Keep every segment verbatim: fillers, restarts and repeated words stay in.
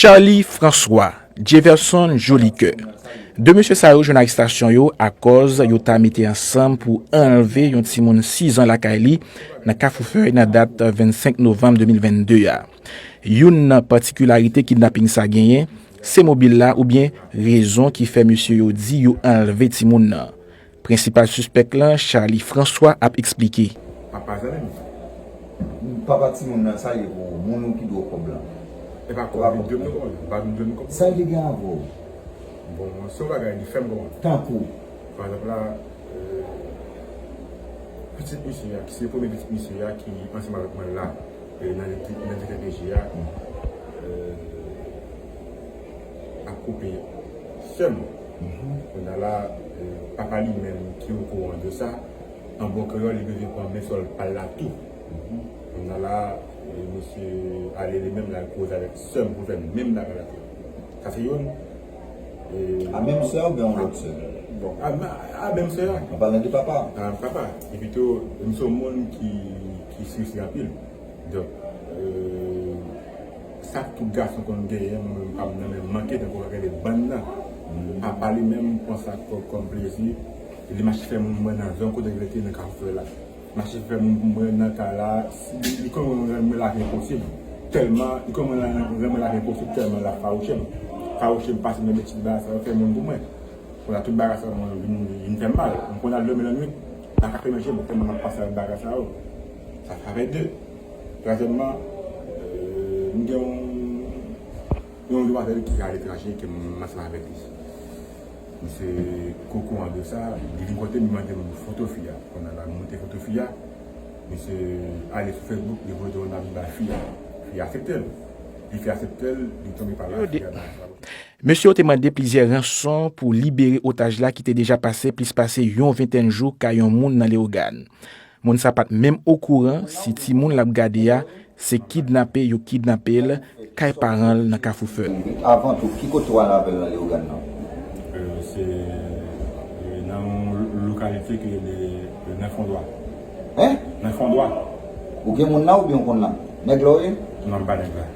Charly François, Jefferson Jolicoeur. De mesye sa yo jwenn arestasyon yo akòz yo ta mete ansanm pou anlve yon timoun sis zan lakay li nan Kafou Fèy nan dat vennsenk novanm de mil vennde a. Youn nan patikilarite kidnaping sa genyen, se mobil la oubyen rezon ki fè mesye yo di yo anlve timoun nan. Prensipal sispèk lan, Charly François, ap eksplike. Papa zanmi m. Papa timoun nan, sa ye pou ou? Moun ou ki dwe w kòb lan? E pa kòb li dwe m non, kòman? Pa vin dwe m kòb. Sa li gen avè w? Bon, se yon bagay li fè m kòman? Tankou? Pa egzanp la, euh, pitit misye a, ki se premye pitit misye a ki ansanm avèk mwen la, euh, nan, nan D T P G a, euh, ap koupe sè m. Kounye a la, euh, papa li menm ki okouran de sa, an bon kreyòl, li bezwen pran men sòl pa l la tou. Kounye a la, euh, misye ale li menm, l al koze avèk sè m pou fè menm bagay la tou. Sa se youn. E a menm sè a oubyen yon lòt sè? Bon, a, a, a menm sè a. An palan de papa. A papa. Epi tou, m se yon moun ki, ki sirsi anpil. Donk, euh, sa tout gason konn genyen, mwen menm pa m nan men manke, tankou w gade bann nan. Papa li menm pran sa kò-, kòm plezi, li mache fè moun mwen nan zòn kote l rete nan Kafou Fèy la. Mache fè moun mwen nan kay la, si li, li konn renmen lavi enposib. Tèlman, li konn renmen lavi enposib, tèlman l ap fawouche m. Fawouche m, pase nan betiz bagay sa yo, fè moun pou mwen. Kounye a tout bagay sa yo vin, vin fè m mal. M konn al dòmi lannwit, m pa ka fè manje, m tèlman m ap pase avèk bagay sa yo. Sa fè de. Twazyèmman, euh, m gen yon, yon demwazèl ki aletranje ke m ansanm avèk li. Misye okouran de sa, li vin kote m, li mande m foto fi a. Kounye a la, m montre foto fi a. Misye ale sou Facebook, li voye yon avi ba fi a. Fi a aksepte l. Li fi a aksepte l, li tonbe pa la, fi a ba sa. Mesye yo te mande plizyè ranson pou libere otaj la ki te deja pase plis pase yon ventèn jou kay yon moun nan Leyogàn. Moun sa pa t menm okouran si timoun l ap gade a se kidnape yo kidnape l kay paran l nan Kafou Fèy. Avan tou, ki kote w al avè l nan Leyogàn nan? Euh, se, euh, nan yon lo-, lokalite ki rele, euh, nan Fondwa. Hein? Nan Fondwa. Ou gen moun la oubyen w konn la? Nèg la w ye? Non, m pa nèg la.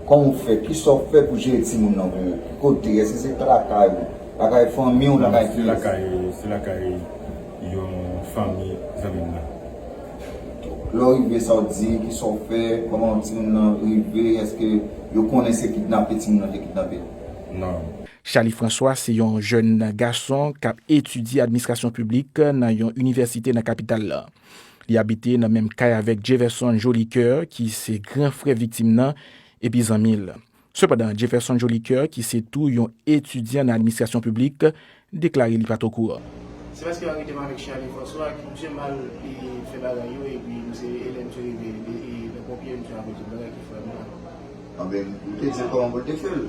Kòman w fè? Kisa w fè pou jere timoun nan pou ou? Ki kote? Èske se lakay ou? Lakay fanmi w, lakay kiyès? Non, se lakay, se lakay yon fanmi zanmi m nan. Lè w rive, sa w di, kisa w fè, kòman timoun nan rive, èske yo konnen se kidnape timoun nan te kidnape? Non. Charly François se yon jèn gason k ap etidye administrasyon piblik nan yon inivèsite nan kapital la. Li abite nan menm kay avèk Jefferson Jolicoeur, ki se gran frè viktim nan, epi zanmi l. Sepandan, Jefferson Jolicoeur, ki se tou yon etidyan nan administrasyon piblik, deklare li pa t okouran. Se paske yo arete m avèk Charly François, ki misye mal, li fè bagay yo, epi misye, e lè misye rive, e, e, nan ponpye, misye ap wè tout bagay ki frè m nan. Anben, ou te di l kòman pou l te fè l?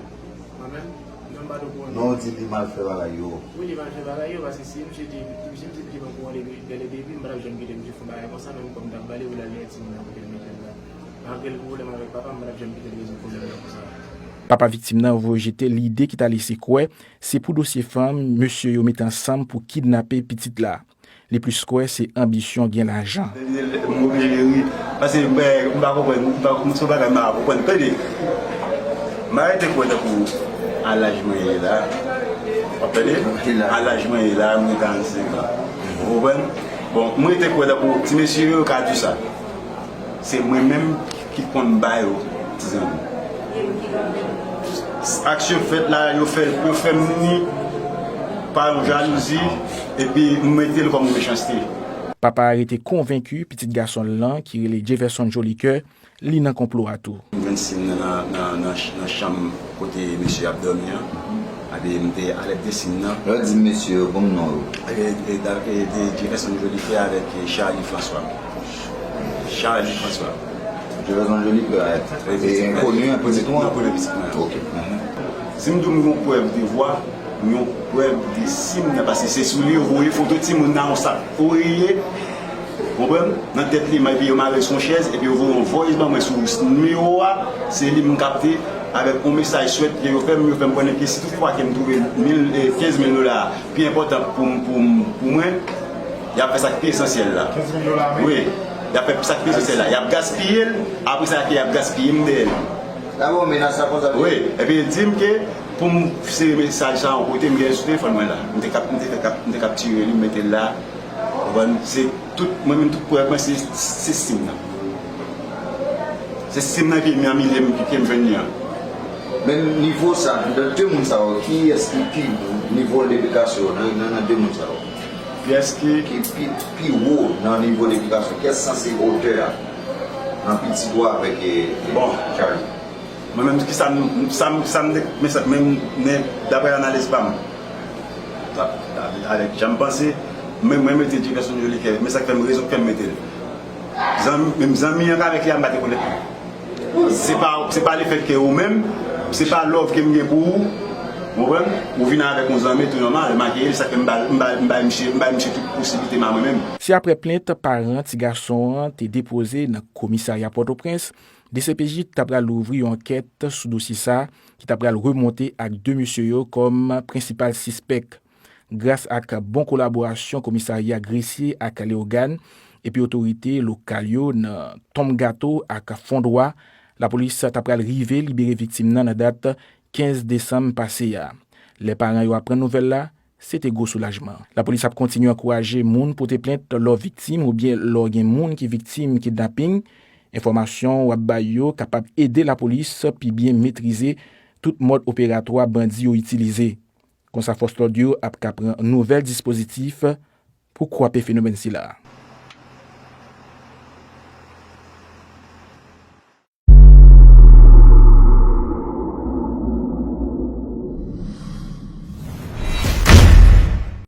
Mwen menm, non, m pa t okouran. Non, ou di li mal fè bagay yo. Wi, li mal fè bagay yo, paske si misye te, si misye te okouran depi, dès le début, m pa t ap janm kite misye fè yon bagay konsa, menm kòm m t ap ba li pou l al genyen timoun nan kote l mete l la. Malgre l gen pwoblèm avèk papa m, m pa t ap janm kite l rezoud pwoblèm nan konsa. Papa viktim nan voye jete lide ki ta lese kwè se pou dosye fanm mesye yo mete ansanm pou kidnape pitit la. Li plis kwè se anbisyon gen lajan. M oblije ri. Paske, ben, m pa konprann, m pa, se yon bagay m pa konprann. Tande, m arete kwè tankou a laj mwen ye la. W ap tande? A laj mwen ye la, mwen gen karannsenk an. Ou konprann? Bon, m rete kwè tankou ti mesye yo ka di sa. Se mwen menm ki konn ba yo ti zanmi. Aksyon fèt la, yo fè, yo fè m ni pa yon jalouzi, epi m mete l kòm yon mechanste. Papa a rete konvenki pitit gason l lan, ki rele Jefferson Jolicoeur, li nan konplo a tou. M jwenn sim nan, nan, nan, nan, nan chanm kote mesye ap dòmi an. Epi m te alète sim nan. Lè w di mesye yo, ban m non yo. E, e, e, e, Jefferson Jolicoeur avèk, e, Charly François. Charly François. Jefferson Jolicoeur, e, e, enkoni, en pitit ou an? Non, premye pitit mwen. Ok. Si m di w m gen yon prèv de vwa, m gen yon prèv de sim nan, paske se sou li yo voye foto timoun nan, yon sak orye, konprann? Nan tèt li, epi yo mare l sou yon chèz, epi yo voye yon voice ban mwen sou nimewo a, se li m kapte avèk yon mesaj swèt ke yo fè m, yo fè m konnen ke si toutfwa ke m twouve mil, e, kenz mil dola a pi enpòtan pou m, pou m, pou mwen, y ap fè sa k pi esansyèl la. Kenz mil dola ameriken? Wi, y ap fè sa k pi esansyèl la. Y ap gaspiye l, apre sa ke y ap gaspiye m dèyè l. Sa bon, menas la konsa. Wi, epi l di m ke pou m sere mesaj sa yon kote, m gen l sou telefòn mwen la. M te kap, m te fè kap, m te kaptire li, m mete l la. Ou konprann? Se tout, mwen menm tout prèv mwen se, se sim nan. Se sim nan ke m anmile m, ke m jwenn li an. Men nivo sa, nan de moun sa yo, kiyès ki pi nivo l de edikasyon nan, nan, nan de moun sa yo? Kiyès ki Ki pi, pi wo nan nivo de edikasyon? Kiyès sanse otè a nan pitit ou avèk eh, eh, Bon. Charlie? Mwen menm ki sa m, sa m, sa m, men sa, men, men daprè analiz pa m, avèk jan m panse, men mwen mete Jefferson Jolicoeur, men sa k fè m rezon k fè m mete l. Zanmi, menm zanmi an avèk li a m pa te konèt li. Se pa, se pa lefèt ke ou menm, se pa love ke m gen pou ou, ou konprann? Ou vin avèk yon zanmi tou nòmal, make sa k fè m ba, m ba, m ba misye, m ba misye tout posiblite m a mwen menm. Se aprè plent paran ti gason an te depoze nan komisarya Pòtoprens, D C P J ta pral louvri yon ankèt sou dosye sa a ki ta pral remonte ak de mesye yo kòm prensipal sispèk. Gras ak bon kolaborasyon komisarya Gresye ak Leyogàn epi otorite lokal yo nan Tonm Gato ak Fondwa, lapolis ta pral rive libere viktim nan nan dat kenz desanm pase a. Lè paran yo aprann nouvèl la, se te gwo soulajman. Lapolis ap kontinye ankouraje moun pote plent lè w viktim oubyen lè w gen moun ki viktim kidnaping. Enfòmasyon w ap bay yo kapab ede lapolis pi byen metrize tout mòd operatwa bandi yo itilize. Konsa fòs lòd yo ap ka pran nouvèl dispozitif pou kwape fenomèn sila.